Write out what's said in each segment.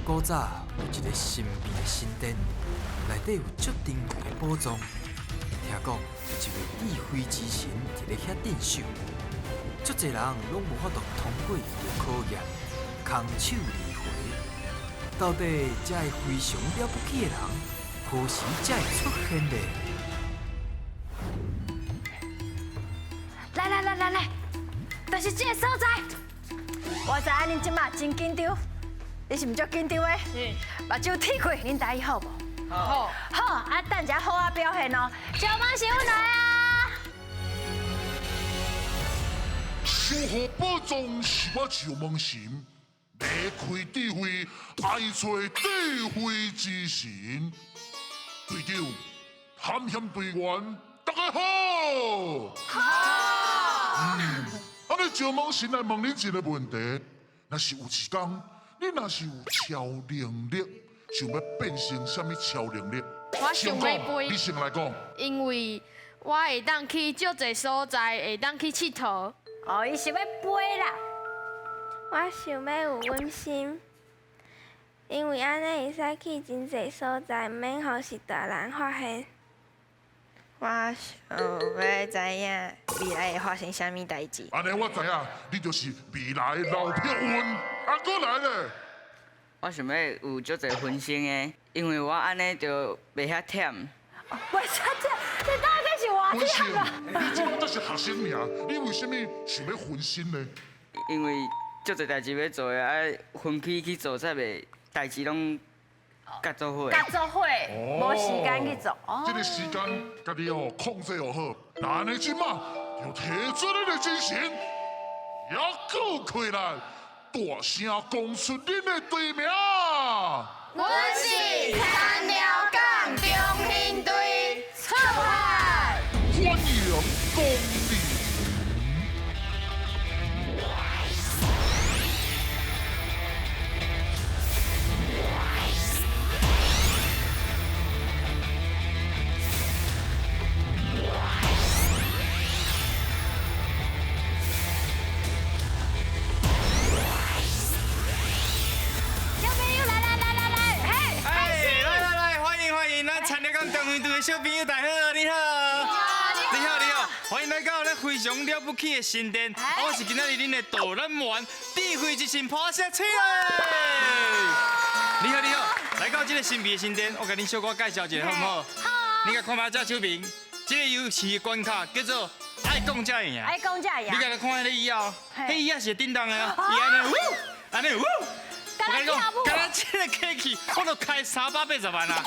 古早有一个神秘的神殿，内底有足珍贵的宝藏。听讲有一位智慧之神伫咧遐镇守，足济人拢无法度通过伊的考验，空手而回。到底这个非常了不起的人，何时才会出现呢？来来来来来，就是这个所在。我知影恁这马真紧张，你是毋足紧张的？目睭铁开，恁台语好无？好。好，啊，等下好啊表现哦。小马师傅来啊！守护宝藏是我石门神，离开智慧，爱揣智慧之神。队长，探险队员，大家好。好。啊，你石门神来问恁一个问题：若是有一天，你若是有超能力，想欲变成啥物超能力？我想欲飞。你先来讲。因为我会当去足济所在，会当去𨑨迌。哦，伊想欲飞啦。我想欲有分身，因为按呢会使去真济所在，毋免予序大人发现。我想欲知影未来会发生啥物代志。按呢我知影，你就是未来的老票运。啊，阁来咧。我想欲有足济分身的，因为我按呢就袂遐忝。袂遐忝，你到底是偌忝啊？你这才是学生尔，你为啥物想欲分身呢？因为足济代志欲做的，啊，分开去做才袂代志拢佮做伙。佮做伙，无时间去做。这个时间家己哦控制好，那按呢这马就提出你的精神，也阁开来，大声讲出恁的队名。阮是田寮港中兴队，出发！欢迎光临。小朋友，来来来来来，嘿，哎，来来来，欢迎欢迎，咱田寮港中兴队的小朋友大家好，你好，你好你好，欢迎来到咱非常了不起的神殿，我是今仔日恁的导览员，智慧之神潘石翠。你好你好，来到这个神秘的神殿，我共恁小可介绍一下好毋好？好。你共看觅这手边，这个游戏关卡叫做爱讲才会赢。爱讲才会赢。你共来看彼个椅仔哦，彼椅仔是会振动的哦，伊按呢，呜，按呢，呜。我共你讲，敢若这个机器，我都开380万啊！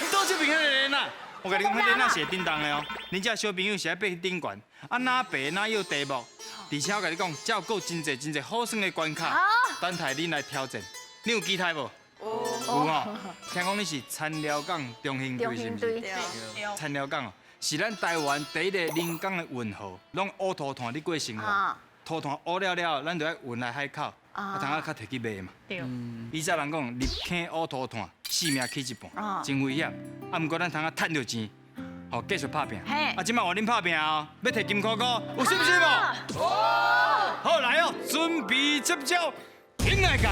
倒手边彼个链仔，我共你讲，彼链仔是会振动的哦。恁这小朋友是爱爬顶悬，啊，哪爬哪有题目，而且我共你讲，这有阁真济真济好耍的关卡，等待恁来挑战。你有期待无？有。有吼。听讲你是田寮港中兴队是毋是？田寮港哦，是咱台湾第一个人工的运河，拢乌涂炭咧过生活。涂炭乌了了，咱就爱运来海口。啊，通仔较提去卖嘛。对。以前人讲入坑乌涂炭，性命去一半，真危险。啊，毋过咱通仔趁著钱，吼，继续拍拚。啊，这摆换恁拍拚哦，欲提金箍箍，有信心无？好，来哦，准备接招，起来噶！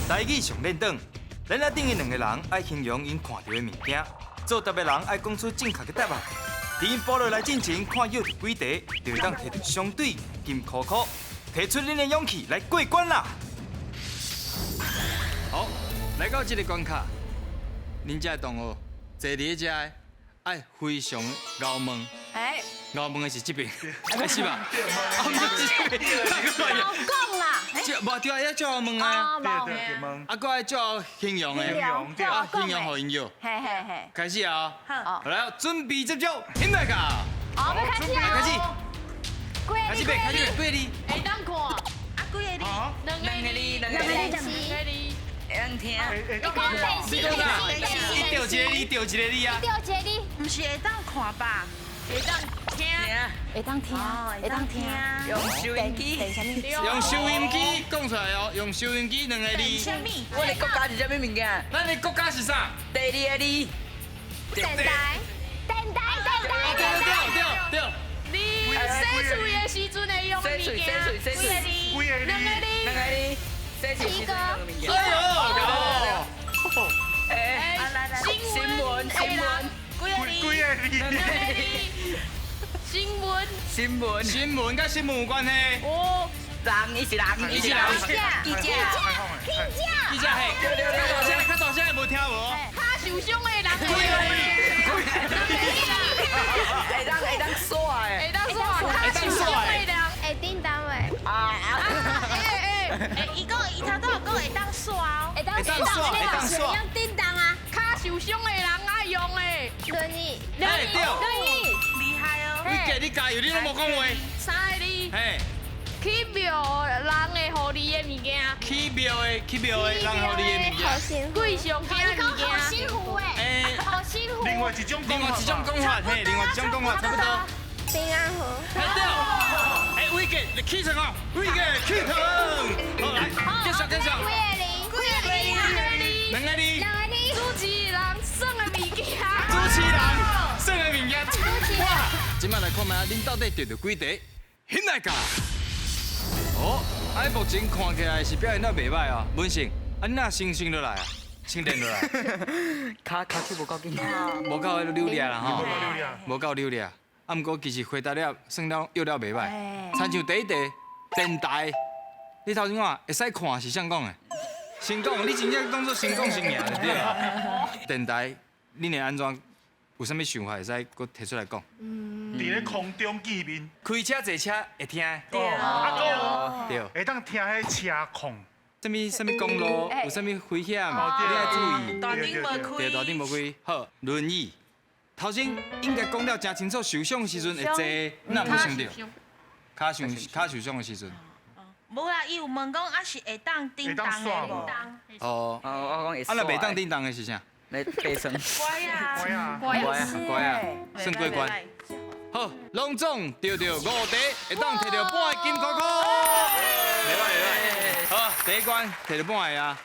台语上练转，咱仔顶的两个人爱形容𪜶看著的物件，作答的人爱讲出正确的答案。伫𪜶补落来进前，看有几题，就会当提著相对金箍箍，提出恁的勇气来过关啦！好，来到这个关卡，恁这同学坐伫咧遮的，爱非常𠢕问。哎，𠢕问的是这边，是吧？啊，毋是这边，𠢕讲啦。这无对啊，要照问啊。对对对，啊，阁爱照形容的，啊，形容予𪜶叫。嘿嘿嘿。开始啊！好，来，准备接招，起来噶！好，要开始啊！开始。开始，开始，几个字？会当看。啊，几个字？两个字，两个字，两个字。会当听。你讲电视，你讲啥？伊著一个字，著一个字啊！著一个字，毋是会当看吧？会当听，会当听，会当听。用收音机，用收音机讲出来哦，用收音机两个字。啥物？我的国家是啥物物件？咱的国家是啥？第二个字。电台，电台，电台，对对对对。你洗喙的时阵会用的物件。洗喙，洗喙，洗喙。几个字？两个字。两两个字，洗手时阵用的物件。哎呦，哎，新闻，新闻，几个字？新闻，新闻，新闻佮新闻有关系。哦，人，伊是人，伊是人。记者，记者，记者嘿，较大声，较大声，无听无？跤受伤的人。会当会当刷的，会当刷，跤受伤的人。会叮当袂？啊哎哎哎，伊讲伊头拄有讲会当刷哦，会当刷，会当刷，用叮当啊，跤受伤的人爱用的。轮椅，轮椅，轮椅，厉害哦！你加你加油，你拢无讲话。三个字。嘿。去庙人会予你的物件。去庙的，去庙的，人予你的物件。贵上惊的物件。好辛苦哎。好辛苦。另外一种另外一种讲法，嘿，另外一种讲法差不多。平安符。对。哎，伟杰，你起床哦，伟杰起床。好，来，继续继续。几个字？几个字？两个字。两个字。主持人耍的物件。主持人耍的物件。哇！这摆来看觅，恁到底得著几题？兴来噶。哦，啊，目前看起来是表现得袂歹哦，文成，啊，你若先升落来啊，先练落来。跤手无够紧，无够彼个扭力啦吼，无够扭力。啊，毋过其实回答了算了约了袂歹。亲像第一题电台，你头先讲会使看是啥讲的？先讲，你真正当作先讲先赢就对了。电台，你会按怎？有啥物想法会使阁提出来讲？伫咧空中见面，开车坐车会听。对啊，对，会当听彼车况。啥物啥物公路有啥物危险，你爱注意。大顶无开。对，大顶无开。好，轮椅。头先应该讲了真清楚，受伤的时阵会坐，哪无想著？跤受伤的时阵。无啦，伊有问讲啊是会当叮当的无？哦哦，我讲会。啊，若袂当叮当的是啥？来爬床。乖啊，乖啊，乖啊，乖啊，算过关。好，拢总得著5题，会当摕著半个金箍箍。袂歹袂歹。好，第一关摕著半个啊，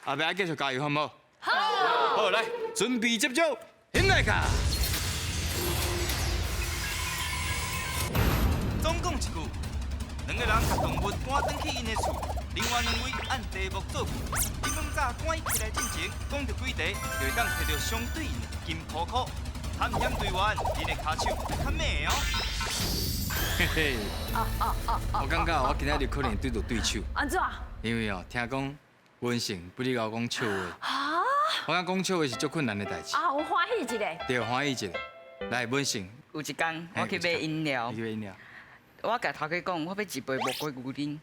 后壁爱继续加油，好无？好。好，来，准备接招，兴来卡。总共一句，两个人共动物赶转去𪜶的厝，另外两位按题目做句。你问早赶起来进前，讲著几题，就会当摕著相对应的金箍箍。探险队员，恁的跤手较猛哦。嘿嘿。我感觉我今仔日可能对著对手。按怎？因为哦，听讲文成不哩𠢕讲笑话。啊。我讲讲笑话是足困难的代志。啊，我欢喜一个。对，欢喜一个。来，文成。有一天，我去买饮料。去买饮料。我共头家讲，我欲一杯木瓜牛奶。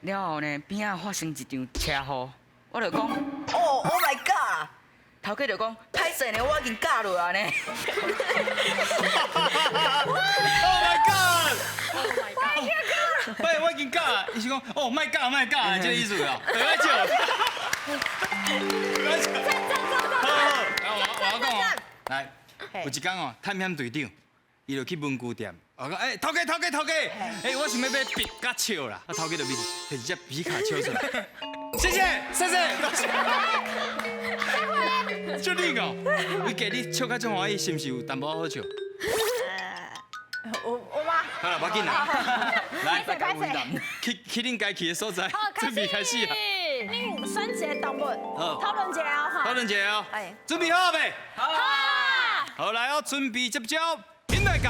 了后呢，边仔发生一场车祸，我就讲，哦，Oh my God！头家就讲，歹势呢，我已经驾落啊呢。Oh my God！Oh my God！喂，我已经驾，伊是讲，哦，莫驾莫驾，这个意思哦，袂歹笑。袂歹笑。好，我讲哦，来，有一天哦，探险队长，伊就去文具店。我讲，哎，头家头家头家，哎，我想欲买笔佮笑啦，啊，头家就摕一只皮卡丘出来，谢谢谢谢。就你哦，你家你笑甲这欢喜，是毋是有淡薄好笑？有有吗？好啦，无要紧啦，来，去恁该去的所在，准备开始啊！恁选一个动物，讨论一下哦，讨论一下哦，准备好未？好。好来哦，准备接招，兴来噶！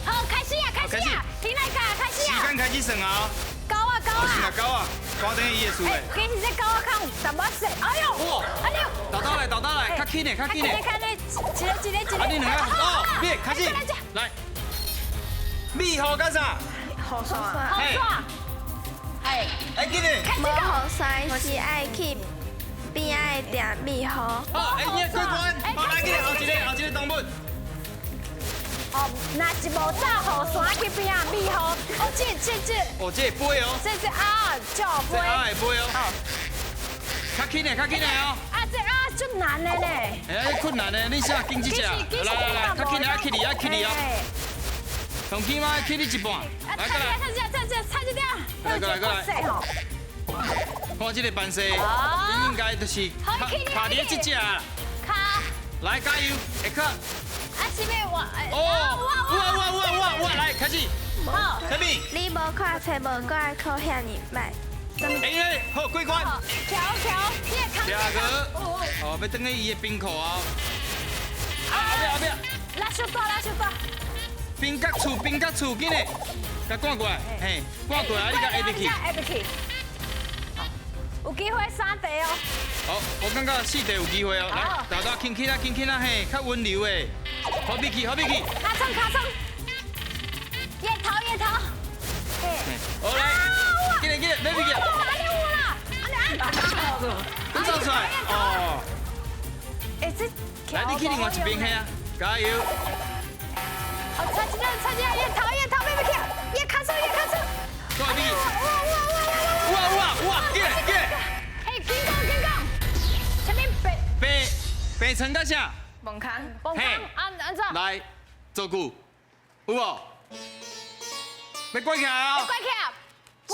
好，开始啊，开始啊，兴来噶，开始啊！时间开始算啊！高啊高啊！是啊，高啊，高等于伊的输的。其实这高啊较有淡薄细，哎呦！哇！哎呦！豆豆来，豆豆来，较轻的，较轻的。较轻的，一个一个一个。啊，你两个哦，你开始，来。米雨干啥？雨伞。雨伞。哎。哎，紧嘞。无雨伞是爱去边仔的店避雨。好，哎，你过关。好，来，紧嘞，后一个，后一个动物。哦，若是无罩雨伞去边仔避雨，哦，这这这。哦，这会飞哦。这这鸭叫飞。这鸭会飞哦。较轻的，较轻的哦。啊，这鸭足难的呢。哎，困难的，你啥紧这只？来来来，较轻的，起哩，啊起哩哦。上起码起你一半。来，过来。这这这差这点。来过来过来。看这个扮势，应该就是卡卡伫这只。卡。来加油，会卡。啊，是欲我？哦，哇哇哇哇哇！来开始。好。啥物？你无看册无怪考遐尔歹。哎，好，过关。桥桥，你的徛个，哦，欲转去伊的冰库哦。后壁后壁。拉小大，拉小大。冰角厝，冰角厝，紧嘞，共赶过来，嘿，赶过来，你共下入去。下入去。有机会三题哦。好，我感觉四题有机会哦。来，大家轻轻啊，轻轻啊，嘿，较温柔的，好比去，好比去。卡冲卡冲，叶头叶头。好来，紧嘞紧嘞，别去。哪里有啦？你走出来哦。哎，这来，你去另外一边去啊，加油。哦，差一点，差一点，叶头叶头，别去，叶卡冲叶卡冲。过来，哇哇哇，紧嘞紧嘞。嘿，紧讲紧讲，前面白白白床甲啥？崩空，崩空，按按怎？来，造句，有无？欲关起来啊！关起来，煞，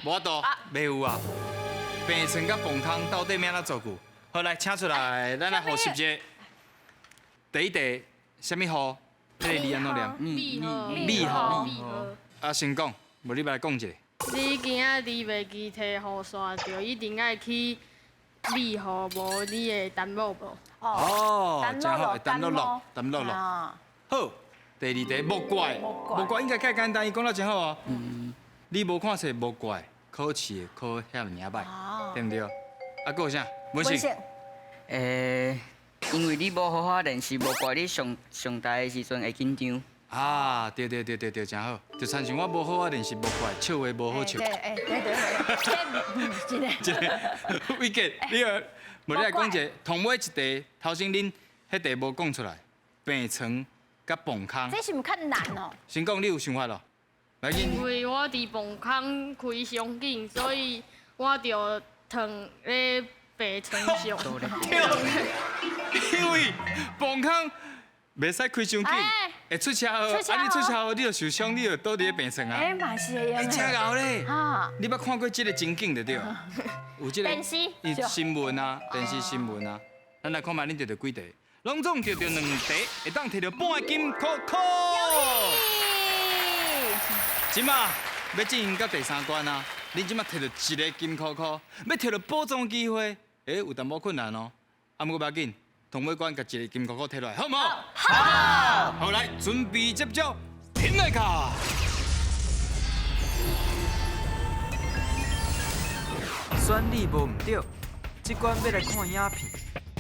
无法度，袂有啊。病床佮磅空到底欲按怎造句？好，来，请出来，咱来复习一下。第一题，啥物雨？这个字按怎念？米雨。米雨。啊，先讲，无你来讲一下。你今仔日袂记提雨伞，就一定爱去米雨，无你会耽误无？哦，真好，会耽落落，耽落落。好，第二题木怪，木怪应该较简单，伊讲得真好哦。你无看册木怪，考试会考遐尔仔歹，对毋对？啊，阁有啥？文成。因为你无好好练习，无怪你上上台的时阵会紧张。啊，对对对对对，真好。就亲像我无好好练习，无怪笑话无好笑。对，哎，对对对，真的。真的。伟杰，你个，无你来讲一下，同尾一题，头先恁彼题无讲出来，病床佮磅空。这是毋较难哦。先讲你有想法咯？来，因为我伫磅空开伤紧，所以我就躺咧病床上。对，因为磅空袂使开伤紧，会出车祸。啊，你出车祸，你就受伤，你就倒伫咧病床啊。哎，嘛是会用。真𠢕咧！你捌看过这个情景就对。有这个电视新闻啊，电视新闻啊。咱来看觅恁得著几题，拢总得著两题，会当摕著半个金箍箍。这马欲进行到第三关啊！恁这马摕著一个金箍箍，欲摕著宝藏机会，欸，有淡薄困难哦。啊，毋过无要紧，同尾关共一个金箍箍摕落来，好毋好？好。好，来，准备接招，停来卡。选你无毋对，这关欲来看影片，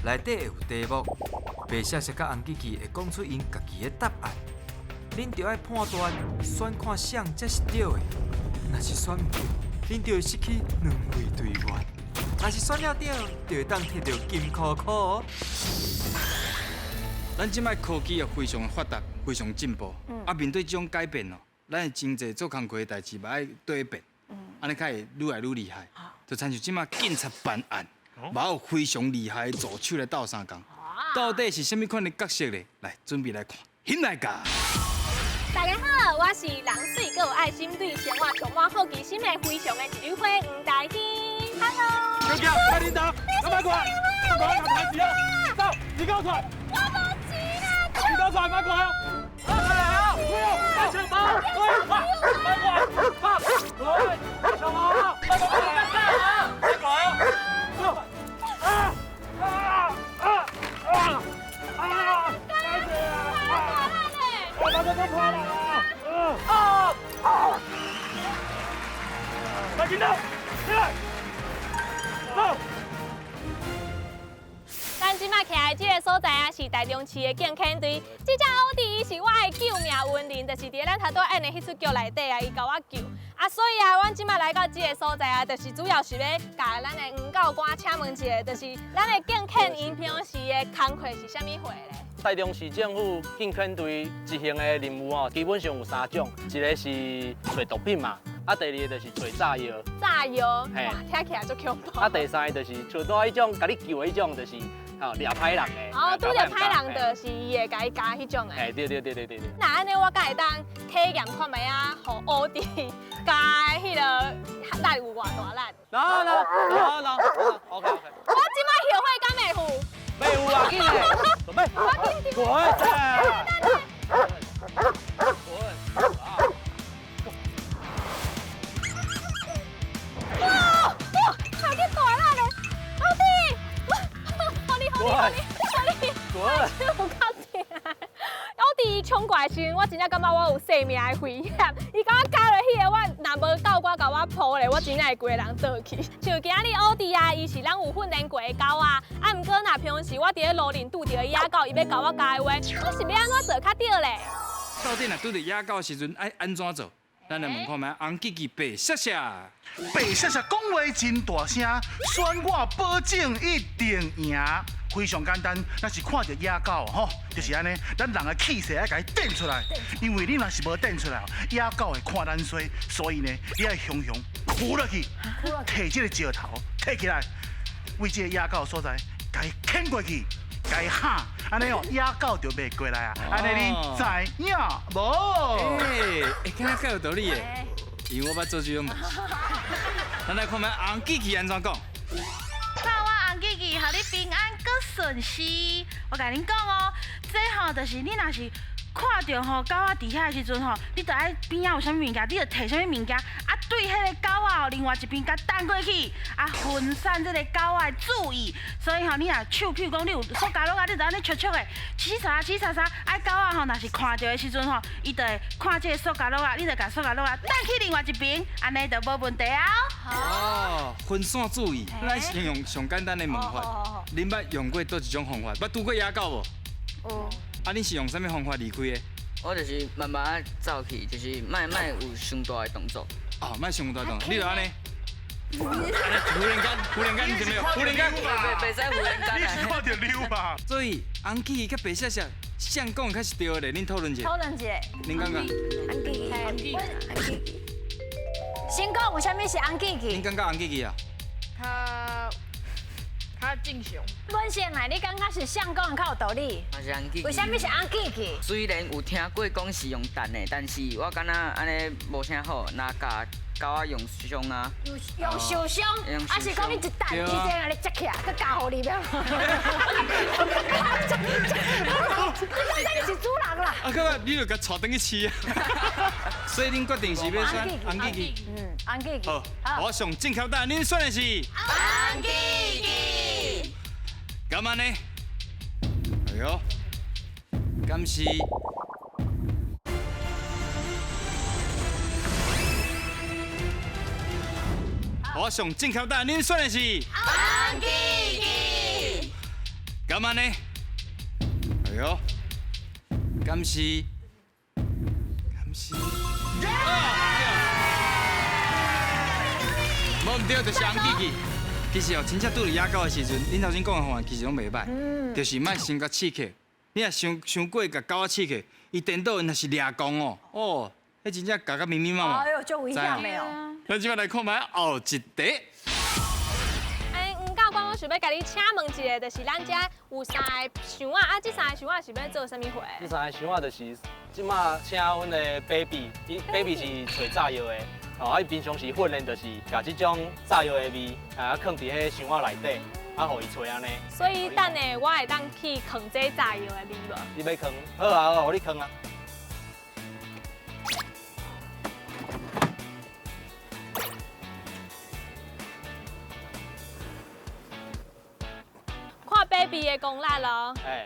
内底会有题目，白雪雪佮红机器会讲出𪜶家己的答案。恁著爱判断选看啥才是对的，若是选毋对，恁就会失去两位队员；若是选了对，就会当摕著金箍箍哦。咱这摆科技也非常发达，非常进步。啊，面对这种改变哦，咱的真济做工课的代志嘛爱缀变，按呢较会愈来愈厉害。就亲像这摆警察办案，嘛有非常厉害的助手来斗相共。到底是啥物款的角色咧？来，准备来看，兴来噶！大家好，我是人媠阁有爱心，对生活充满好奇心的非常的一缕花黄大兴。Hello。小姐，快点走，快过来，快过来，快点走，你给我出来。我无钱啦。你给我出来，快过来哦！来来啊！快抢包！快快快快！快抢包！快过来！快过来哦！啊啊啊啊啊！我把这个破了啊！啊！来，紧张，起来，走。咱这马徛的这个所在啊，是台中市的警犬队。这只乌迪伊是我的救命恩人，就是伫咱头拄演的彼出剧内底啊，伊共我救。啊，所以啊，阮这马来到这个所在啊，就是主要是欲共咱的黄教官请问一下，就是咱的警犬𪜶平常时的工课是啥物货咧？台中市政府警犬队执行的任务哦，基本上有三种，一个是揣毒品嘛，啊，第二个就是揣炸药。炸药，哇，听起来足恐怖。啊，第三个就是像拄仔彼种，共你救的彼种，就是吼掠歹人的。哦，拄著歹人就是伊会共伊咬彼种的。嘿，对对对对对对。那按呢，我敢会当体验看觅啊，予乌迪咬彼个力有偌大力？来来来来，OK OK。我这摆后悔敢袂赴？袂有啊，紧嘞，准备，滚！滚！的时阵，我真正感觉我有生命的危险。伊共我咬落去的，我若无狗官共我抱咧，我真正会规个人倒去。像今日奥迪啊，伊是咱有训练过的狗啊，啊，毋过若平常时我伫咧路顶拄著野狗，伊欲共我咬的话，我是欲按怎做较对咧？到底若拄著野狗的时阵，爱按怎做？咱来问看觅红记记白雪雪。白雪雪讲话真大声，选我保证一定赢。非常简单，若是看著野狗吼，就是按呢，咱人的气势爱共伊展出来，因为你若是无展出来，野狗会看咱衰，所以呢，你爱雄雄扑落去，提这个石头提起来，为这个野狗所在，共伊牵过去。共伊喊，按呢哦，野狗就袂过来啊！按呢你知影无？欸，敢若较有道理的，因为我捌做这种代志。咱来看觅红记记按怎讲。看我红记记，予你平安阁顺遂。我共恁讲哦，这吼就是你若是看著吼狗仔伫遐的时阵吼，你著爱边仔有啥物物件，你著提啥物物件，啊对彼个狗仔吼，另外一边共弹过去，啊分散这个狗仔的注意。所以吼，你若手譬如讲你有塑胶落啊，你就按呢戳戳的，起沙起沙沙，啊狗仔吼若是看著的时阵吼，伊就会看这个塑胶落啊，你就共塑胶落啊弹去另外一边，按呢就无问题啊。哦，分散注意，咱先用上简单的问法。恁捌用过佗一种方法？捌拄过野狗无？有。啊，你是用啥物方法离开的？我就是慢慢仔走去，就是莫莫有伤大的动作。哦，莫伤大动作，你就按呢。忽然间，忽然间，对不对？忽然间，袂使忽然间。你是看著溜吧？所以红记佮白雪雪，谁讲较是对的咧？恁讨论一下。讨论一下。恁感觉？红记记，红记记。先讲为啥物是红记记？恁感觉红记记啊？较正常。文胜啊，你感觉是谁讲较有道理？嘛是红记记。为啥物是红记记？虽然有听过讲是用弹的，但是我感觉按呢无啥好，若共狗仔用伤啊。用受伤，啊是讲你一弹，伊这样咧接起来，阁咬予你了。你讲这是主人啦。啊，阁你就共带转去饲啊。所以恁决定是欲选红记记。嗯，红记记。好，我上正确答案，恁选的是红记记。敢按呢？哎哟，敢是？我上正确答案，恁选的是红记记。敢按呢？哎哟，敢是？敢是？无毋对，就是红记记。其实哦，真正拄著野狗的时阵，恁头先讲的方法其实拢袂䆀，就是莫先共刺客。你若伤伤过共狗仔刺客，伊颠倒若是掠狂哦，哦，彼真正咬甲密密麻麻。哎哟，足危险的哦。咱这摆来看觅后一题。哎，黄教官，我想欲共你请问一下，就是咱遮有三个箱仔，啊，这三个箱仔是欲做啥物货？这三个箱仔就是这马请阮的 baby，伊 baby 是揣炸药的，哦，啊，伊平常时训练就是共这种炸药的味，啊，囥伫彼箱仔内底，啊，予伊揣按呢。所以等下我会当去囥这炸药的味无？你欲囥？好啊，好啊，予你囥啊。看 baby 的功力咯。哎。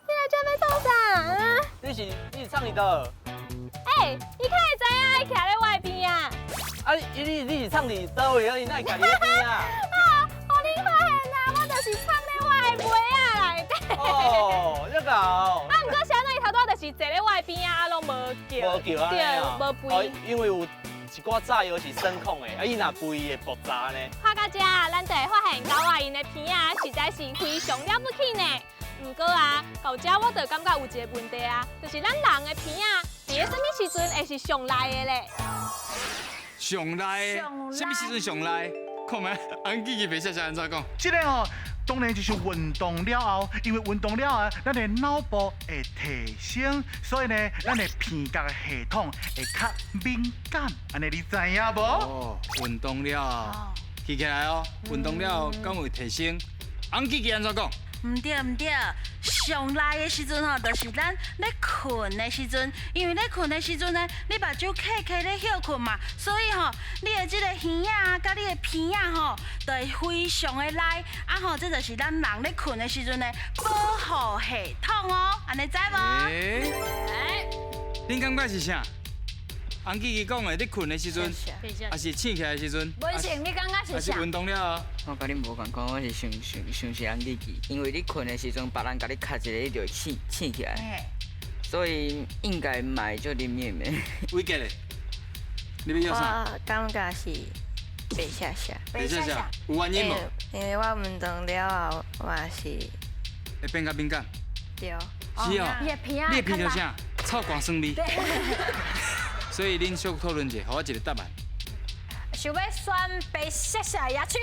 你来这欲创啥？你是创伫佗？欸，伊敢会知影伊徛咧我的边啊？啊，你是藏伫佗位？啊，伊哪会徛你边啊？啊，予恁发现啦，我就是藏咧我的鞋仔内底。哦，这个。啊，毋过是按怎伊头拄仔就是坐咧我的边仔，啊，拢无叫。无叫啊？对，无吠。因为有一寡炸药是酸控的，啊，伊若肥会爆炸呢。看到这，咱就会发现狗仔𪜶的鼻仔实在是非常了不起呢。毋过啊，到这我就感觉有一个问题啊，就是咱人的鼻仔伫咧啥物时阵会是上内的咧？上内？啥物时阵上内？看觅，红记记袂使是按怎讲？这个哦，当然就是运动了后，因为运动了后，咱的脑部会提升，所以呢，咱的鼻觉的系统会较敏感。按呢，你知影无？哦，运动了，记起来哦，运动了后，敢会提升？红记记按怎讲？毋对毋对，上内的时阵吼，就是咱咧困的时阵，因为咧困的时阵呢，你目睭瞌瞌咧歇困嘛，所以吼，你的这个耳仔佮你的鼻仔吼，就会非常的内，啊吼，这就是咱人咧困的时阵呢，保护系统哦，按呢知无？欸，恁感觉是啥？洪记记讲的，你困的时阵，还是醒起来的时阵？文成，你感觉是啥？还是运动了后？我佮你无仝款，我是想想想是洪记记，因为你困的时阵，别人共你敲一个，你就会醒醒起来，所以应该嘛会足灵敏的。伟杰咧，你欲要啥？我感觉是白写写。白写写，有原因无？因为我运动了后，我也是会变较敏感。对。是哦。你的鼻你的鼻著啥？臭寒酸味。所以恁小讨论者，予我一个答案。想欲选白雪雪的野手。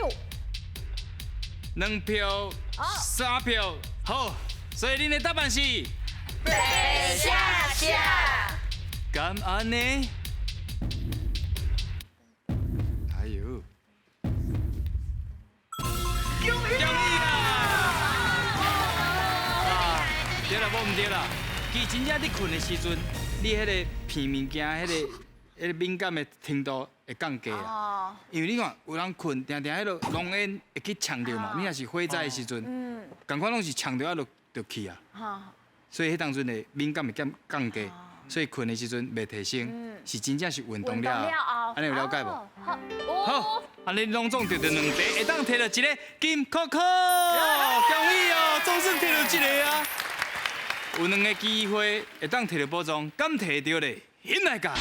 2票，3票，好，所以恁的答案是白雪雪。敢按呢？哎呦！恭喜啦！啊，对啦，无毋对啦。其实真正你困的时阵，你彼个鼻物件，彼个敏感的程度会降低啦。因为你看，有人困，定定彼个浓烟会去呛著嘛。你若是火灾的时阵，仝款拢是呛著啊，就去啊。所以彼当阵的敏感会减降低，所以困的时阵袂提升，是真正是运动了后。按呢有了解无？好，按呢拢总得著2题，会当摕著一个金扣扣，恭喜哦，总算摕著一个啊！有2个机会会当摕著宝藏，敢摕著咧？引来噶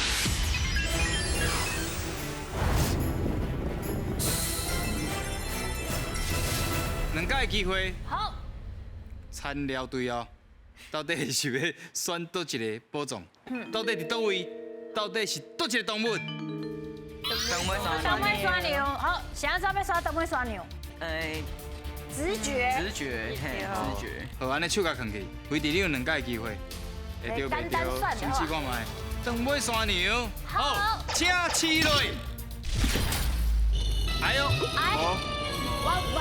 ！2个机会。好。参寮队哦，到底是欲选佗一个宝藏？到底伫佗位？到底是佗一个动物？长尾山牛，好，是按怎欲选长尾山牛？直觉。直觉，嘿，直觉。好，按呢手共囥起，维持你有2个机会，会著袂著，先试看觅。长尾山牛，好，请试落。哎呦，好，我我。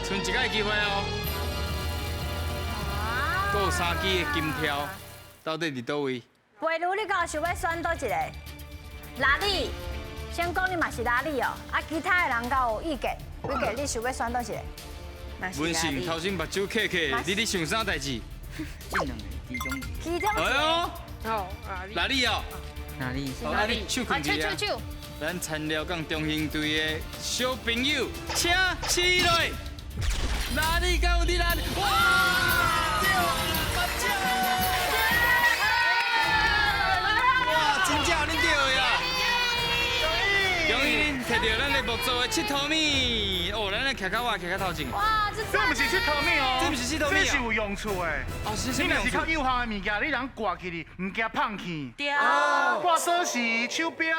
剩一个机会哦。够3支的金条，到底伫佗位？培如，你敢有想欲选佗一个？拉力，先讲你嘛是拉力哦，啊，其他的人敢有意见？意见你想欲选佗一个？文成头先目睭瞌瞌，你咧想啥代志？这两个其中。其中。哎呦，哪里哦？哪里？哪里？手囥起啊！咱田寮港中兴队的小朋友，请起来。哪里？敢有伫哪里？哇！对啊，哇，真正恁对的啊！恭喜恁摕著咱的木做的佚佗物，哦，咱来徛较倚，徛较头前。哇，这这毋是佚佗物哦，这毋是佚佗物，这是有用处的。哦，是你若是较有效的物件，你人挂起哩，毋惊碰去。对。挂锁匙、手表。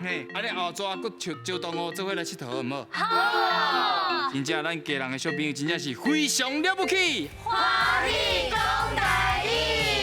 嘿，啊你后逝阁招招同学做伙来𨑨迌，好毋好？好。真正咱家人的小朋友，真正是非常了不起。欢喜讲台语。